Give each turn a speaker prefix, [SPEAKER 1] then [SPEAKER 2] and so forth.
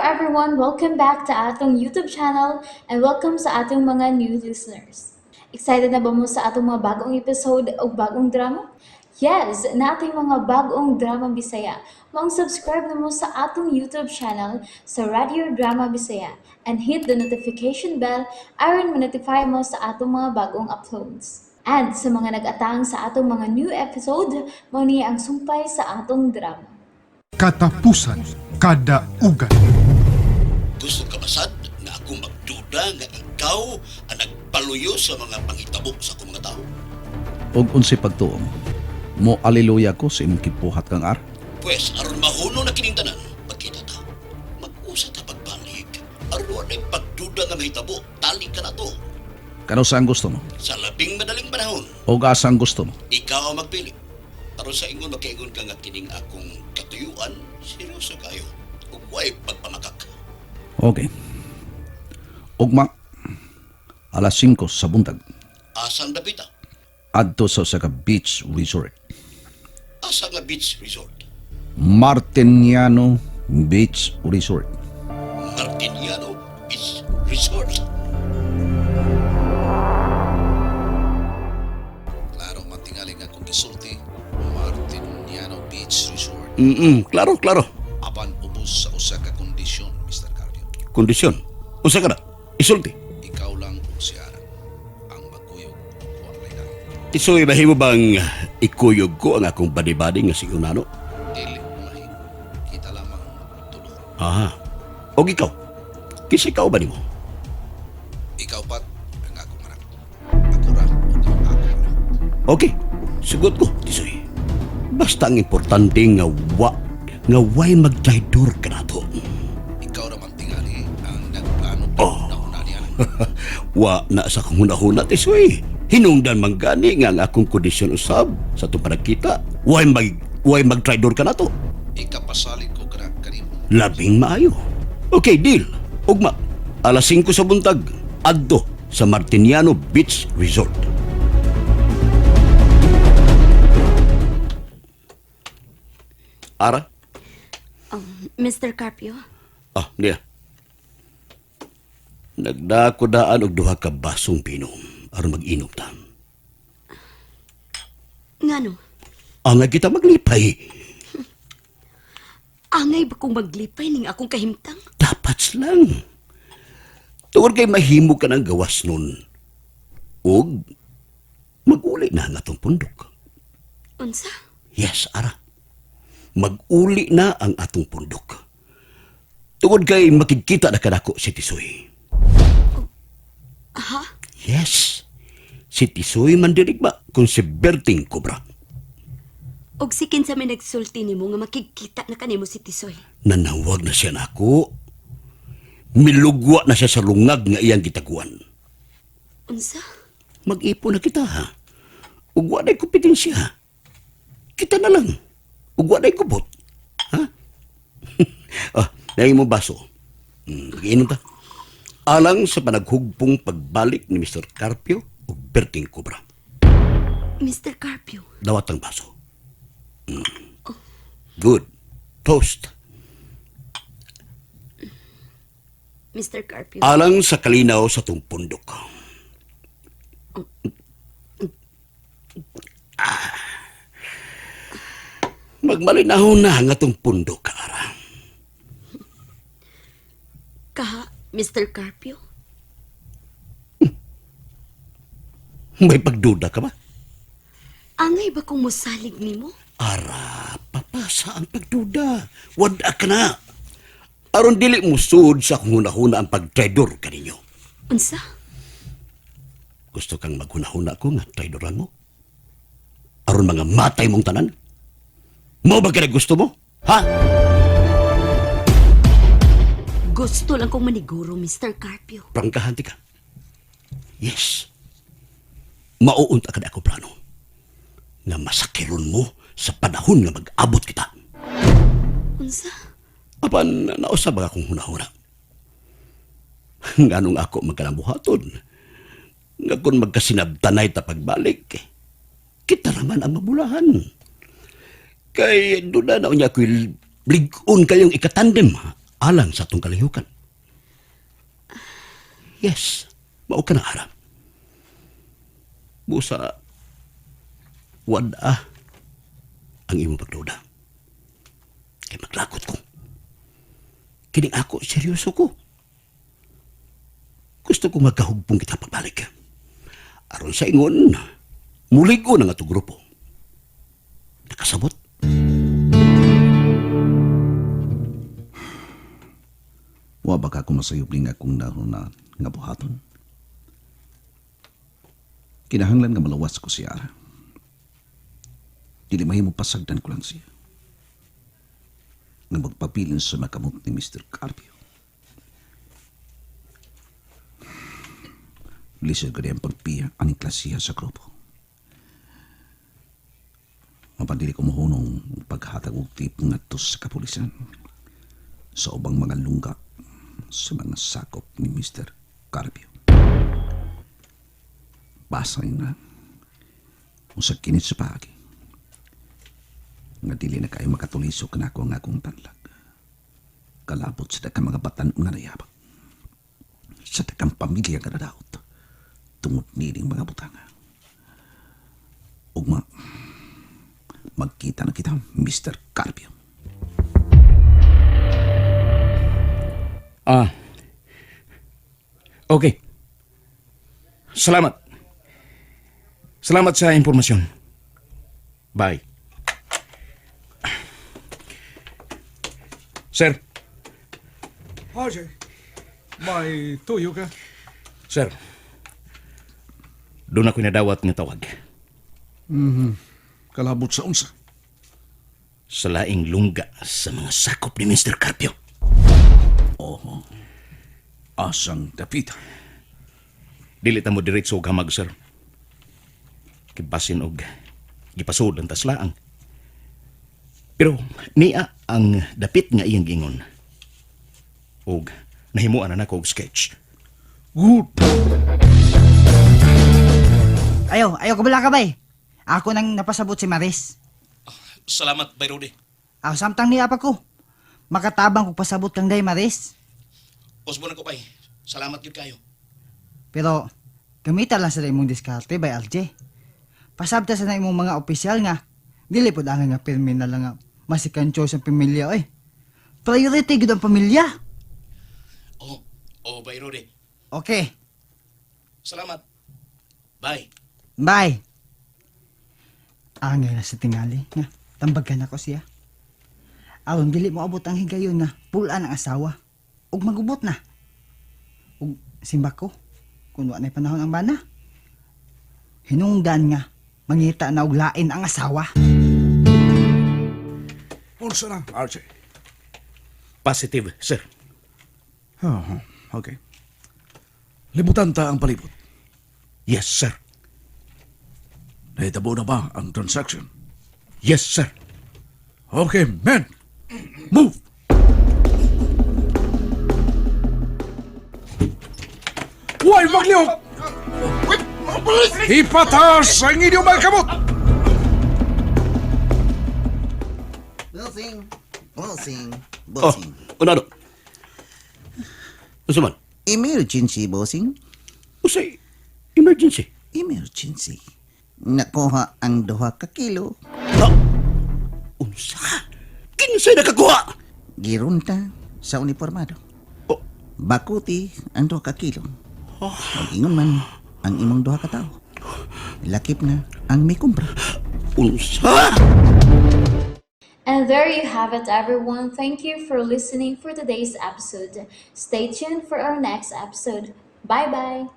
[SPEAKER 1] everyone! Welcome back to atong YouTube channel and welcome sa atong mga new listeners. Excited na ba mo sa atong mga bagong episode o bagong drama? Yes, nating mga bagong drama Bisaya. Maong subscribe na mo sa atong YouTube channel sa Radio Drama Bisaya and hit the notification bell aron ma-notify mo sa atong mga bagong uploads. And sa mga nag-atang sa atong mga new episode, mao ni ang sumpay sa atong drama.
[SPEAKER 2] Katapusan Kadaugan.
[SPEAKER 3] Gusto ka ba sad nga ako magduda nga ikaw ang nagpaluyo sa mga panghitabo sa akong mga tao?
[SPEAKER 4] Og unsay pagtuo mo? Mo aleluya ko sa imong kipuhat kang ar.
[SPEAKER 3] Pwes, aron mahuno na kining tanan, magkita ta. Mag-usa ta pagbalik. Aron wa na'y pagduda nga mahitabo, tali ka na to.
[SPEAKER 4] Kano saan gusto mo?
[SPEAKER 3] Sa labing madaling panahon,
[SPEAKER 4] Og asa ang gusto mo?
[SPEAKER 3] ikaw ang magpili. Aron sa ingon makaingon ka nga kining akong katuyuan, seryoso kayo. Ug way pagpamakak.
[SPEAKER 4] Okay. Ugma alas 5 sa buntag
[SPEAKER 3] Asang dapita?
[SPEAKER 4] adto sa usa ka beach resort.
[SPEAKER 3] Asa nga beach resort?
[SPEAKER 4] Martiniano Beach Resort.
[SPEAKER 3] Martiniano Beach Resort.
[SPEAKER 4] Klaro matingali nga kung gisulti Martiniano Beach Resort.
[SPEAKER 3] Klaro, klaro.
[SPEAKER 4] Apan ubos sa usa ka kondisyon, Mr. Carpio.
[SPEAKER 3] Kondisyon. Usa ka na. Isulti.
[SPEAKER 4] Ikaw lang ug si Ara ang magkuyog ug wa may lain.
[SPEAKER 3] Isoy, mahimo bang ikuyog ko ang akong badi-badi nga si Unano?
[SPEAKER 4] Dili mahimo. Kita lamang tulo.
[SPEAKER 3] Aha. Og ikaw? Kisa ikaw ba nimo?
[SPEAKER 4] Ikaw pat ang akong anak. Ako ra ug ang akong anak.
[SPEAKER 3] Okay. Sugot ko, Tisoy. Basta ang importante nga wa nga way magtraidor ka nato.
[SPEAKER 4] Ikaw ra man tingali ang nagplano
[SPEAKER 3] Oh.
[SPEAKER 4] na una niya.
[SPEAKER 3] Wa na sa akong hunahuna, Tisoy. Hinungdan man gani nga ang akong kondisyon usab sa itong panagkita. Way magtraidor ka nato.
[SPEAKER 4] Ikapasalig ko kana kanimo.
[SPEAKER 3] Labing maayo. Okay, deal. Ugma, alas 5 sa buntag, adto sa Martiniano Beach Resort. Ara?
[SPEAKER 5] Mr. Carpio,
[SPEAKER 3] Ah, niya. Nagdako daan og duha ka basong pino aron mag-inom ta.
[SPEAKER 5] ngano?
[SPEAKER 3] Angay kita maglipay.
[SPEAKER 5] Angay ba kong maglipay ning akong kahimtang?
[SPEAKER 3] Dapat lang. Tungod kay mahimo ka ng gawas nun. Og mag-uli na ang atong pundok.
[SPEAKER 5] Unsa?
[SPEAKER 3] Yes, ara. Mag-uli na ang atong pundok. Tungod kay makikita na kanako si Tisoy.
[SPEAKER 5] Ha?
[SPEAKER 3] Yes. Si Tisoy mandirigma kung si Berting Cobra.
[SPEAKER 5] Og si kinsa may nagsulti nimo nga makigkita na kanimo si Tisoy.
[SPEAKER 3] Nanawag na siya nako. Milugwa na siya sa lungag nga iyang gitaguan.
[SPEAKER 5] Unsa?
[SPEAKER 3] Mag-ipon na kita ha. Ug wa na'y kompetensya. Kita na lang. Ug wa na'y kubot. Ha? Ah, nangin mo baso. Mag-inom ta. Alang sa panaghugpong pagbalik ni Mr. Carpio ug Berting Cobra.
[SPEAKER 5] Mr. Carpio,
[SPEAKER 3] Dawat ang baso. Good. Toast.
[SPEAKER 5] Mr. Carpio.
[SPEAKER 3] Alang sa kalinaw sa tong pundok. Ah. Magmalinaw na ang atong pundok, Ara.
[SPEAKER 5] Kaha, Mr. Carpio?
[SPEAKER 3] May pagduda ka ba?
[SPEAKER 5] Angay ba kong mosalig nimo?
[SPEAKER 3] Ara, papasa ang pagduda. Wada ka na. Aron dili mo sud sa akong hunahuna ang pagtraidor kaninyo.
[SPEAKER 5] Unsa?
[SPEAKER 3] Gusto kang maghunahuna ko nga traidoran mo? Aron mga matay mong tanan? Mo ba ka gusto mo? Ha?
[SPEAKER 5] Gusto lang kong maniguro, Mr. Carpio.
[SPEAKER 3] Prangkahan ti ka. Yes. Mauunta ka na ako plano. Nga masakiron mo sa panahon nga mag-abot kita.
[SPEAKER 5] Unsa?
[SPEAKER 3] Apan nausab ba akong hunahuna? Nganong ako magkalambuhaton? Nga kung magkasinabtanay ta pagbalik, kita raman ang mabulahan. Kay doon na unya ko'y lig-on kayong ikatandem. Alang sa atong kalihukan. Yes, mao ka na ara. Busa, wada ang imong pagduda. Kay maglakot ko. Kini ako, seryoso ko. Gusto ko magkahugbong kita pagbalik. Aron sa ingon, muligo na nga itong grupo. Nakasabot?
[SPEAKER 6] Wa ba ka kumasayop ning akong naron na nga buhaton? Kinahanglan nga malawas ko siya. Ara. Dili mahimo pasagdan ko lang siya. Nga magpabilin sa makamot ni Mr. Carpio. Lisod ko ang pagpiya aning klasiha sa grupo. Mapadili ko mohunong paghatag og tip ngadto sa kapulisan sa ubang mga lungga sa mga sakop ni Mr. Carpio. Basa na usag kinit sa paagi. Nga dili na kayo makatulisok na ako ang akong tanlag. Kalabot sa dakang mga batan nga nayabag. Sa dakang pamilya nga nadaot. Tungod nining mga butanga. Ugma, magkita na kita, Mr. Carpio.
[SPEAKER 7] Ah. Okay. Salamat. Salamat sa impormasyon. Bye. Sir,
[SPEAKER 2] RJ, may tuyo ka.
[SPEAKER 7] Sir. Doon ako nadawat nga tawag.
[SPEAKER 6] Kalabot sa unsa.
[SPEAKER 3] Sa laing lungga sa mga sakop ni Mr. Carpio.
[SPEAKER 6] Oho. Asang dapita.
[SPEAKER 7] Dili ta mo diretso og hamag, sir. Kibasin og gipasud ang taslaang. Pero niya ang dapit nga iyang giingon. Og nahimuan na nako og sketch.
[SPEAKER 6] Good.
[SPEAKER 8] Ayaw, ayaw kabala ka bay. Ako nang napasabot si Maris.
[SPEAKER 7] Salamat, Bay Rudy.
[SPEAKER 8] Aw, samtang niya pa ko. Makatabang kog pasabot kang day, Maris.
[SPEAKER 7] Usbo na ko, bay. Salamat gyud kayo.
[SPEAKER 8] Pero, gamita lang sa imong diskarte, bay RJ. Pasabta sa na imong mga opisyal nga. Dili pod ang nga pirmi na lang nga masikan choice ang pamilya, oy. Priority gud ang pamilya.
[SPEAKER 7] Oh, oh, Bay Rudy.
[SPEAKER 8] Okay,
[SPEAKER 7] Salamat. Bye.
[SPEAKER 8] bye. Angay na sa tingali nga tambagan ako siya. Aron dili mo abot ang higayon nga pulaan ang asawa ug magubot na. Ug simba ko kun wa na'y panahon ang bana. Hinungdan nga mangita na og lain ang asawa.
[SPEAKER 6] Unsa na, RJ?
[SPEAKER 7] Positive, sir.
[SPEAKER 6] Oh, okay. Libutan ta ang palibot.
[SPEAKER 7] Yes, sir.
[SPEAKER 6] Nahitabo na ba ang transaction?
[SPEAKER 7] Yes, sir.
[SPEAKER 6] Okay, men! Move!
[SPEAKER 2] Huwag maglihok! Ipatas ang inyong mga kamot!
[SPEAKER 9] Bossing, bossing,
[SPEAKER 3] Oh,
[SPEAKER 9] bossing.
[SPEAKER 3] unano? Unsa man?
[SPEAKER 9] Emergency, bossing.
[SPEAKER 3] Usay emergency.
[SPEAKER 9] Emergency. Nakuha ang duha ka kilo.
[SPEAKER 3] Ah, unsa? Kinsay nakakuha?
[SPEAKER 9] Girunta sa uniformado.
[SPEAKER 3] Oh.
[SPEAKER 9] Bakuti ang duha ka kilo. Mag-ingon man ang imong duha ka tawo. Lakip na ang may kumpra.
[SPEAKER 3] Unsa?
[SPEAKER 1] And there you have it, everyone. Thank you for listening for today's episode. Stay tuned for our next episode. Bye bye.